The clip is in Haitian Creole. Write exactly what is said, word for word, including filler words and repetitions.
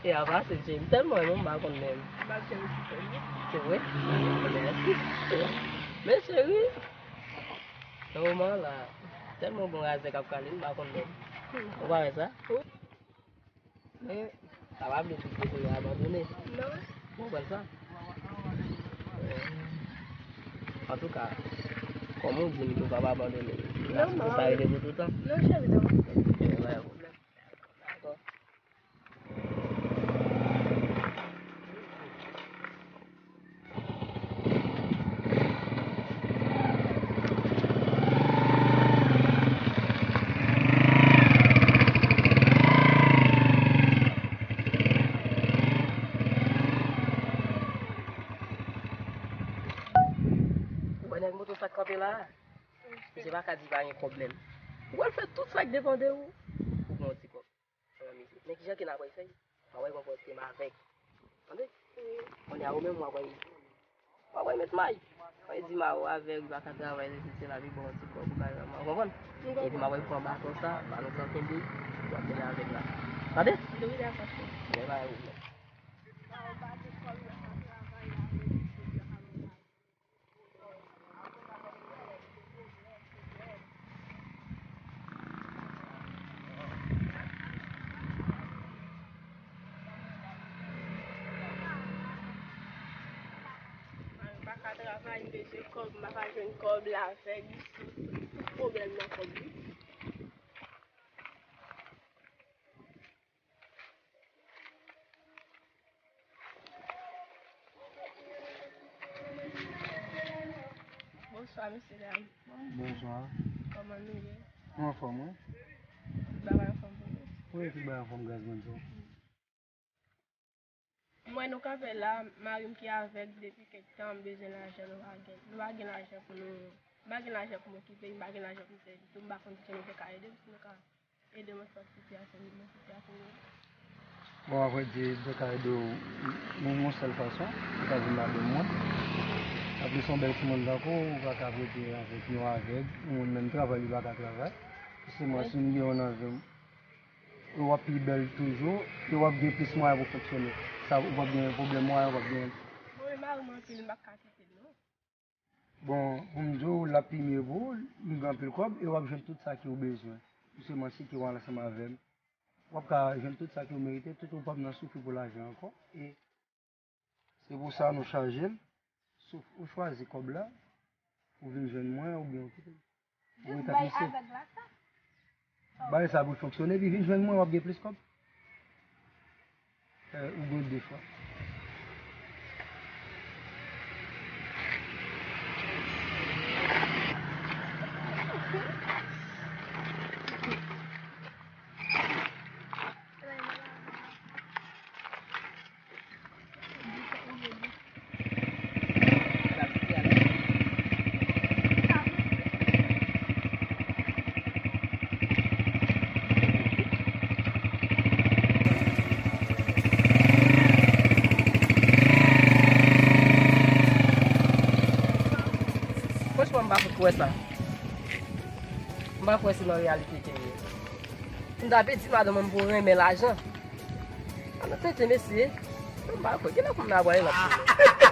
E a pase, cheri, m tèlman renmen w, m pa konn menm. M ap cheri sou fè. Se vre? Mèsi. Men cheri, nan moman la, tèlman bon razè k ap kale, m pa konn menm. Ou pa wè sa? Wi. Men, sa pa vle di ke nou abandone. Non. Ou konprann sa? Antouka, kòm ou di m ke w p ap abandone, non, sa rete pou toutan. Non, cheri, non. Ok, pa gen pwoblèm. Dakò. Ou wè nèg moto sa k kanpe la a? Misye pa ka di pa gen kòb menm. Ou pral fè tout sa k depann de ou pou gon ti kòb. Men kijan ke n ap fè? M ap konpòte m avèk. Tande? Kounye a ou menm w ap wè, w ap wè met may. Mwen di ma ou avèk, ou pa ka travay, se se la pi bon ti kòb ou ka jwenn, ou konprann? Epi m ap pran baton sa, baton sa kenbe, w ap mennen avèk la. Tande? Wi, dakò, cheri. Gen pa gen pwoblèm. Mwen pa ka travay, m bezwen kòb, m pa ka jwenn kòb, lavèg, pwoblèm nan kòb wi. Bonswa, mesye dam. Bonswa. Kòman nou ye? Nou anfòm, wi. Tout bagay anfòm pou nou? Wi, tout bagay anfòm, gras Bondye. Mwen, nou kanpe la, mari m ki avèg depi kèk tan, m bezwen lajan, nou pa gen. Nou pa gen lajan pou nou, m pa gen lajan pou m okipe, m pa gen lajan pou m sèvi tou, m pa konn kijan nou fè ka ede m, si nou ka ede m ansanm sitiyasyon m, bon sitiyasyon m. Bon, avrèdi, m te ka ede w yon, yon sèl fason, ou ka vin ladan mwen. Apre se yon bèl timoun tankou w, ou pa ka ap rete avèk yon avèg, yon moun menm travay li pa ka travay. Jisteman, si m gen yon nan vi m, e w ap pi bèl toujou, e w ap gen plis mwayen pou fonksyone. Sa, ou p ap gen pwoblèm mwayen, ou p ap gen. Bon, men mari m anpil, m pa ka kite l non. Bon, pou m di w, l ap pi mye pou ou, li gen anpil kòb, e w ap jwenn tout sa ke w bezwen. Jisteman, si ke w al ansanm avè m, w ap ka jwenn tout sa ke w merite, tout ou p ap nan soufri pou lajan ankò. E se pou sa nou chaje l. Sof ou chwazi kòb la, ou vin jwenn mwen, oubyen ou kite m. Jis bay avèg la sa. Bagay sa pou fonksyone, epi vin jwenn mwen, w ap gen plis kòb. Eh, ou gen de chwa. Franchman, m pa fout kwè sa. M pa kwè se nan reyalite ke m ye. M ta pe di madanm mwen m pou renmen lajan. An nou tete mesye. M pa kwè. Genlè pou m nan bwè l ap fini.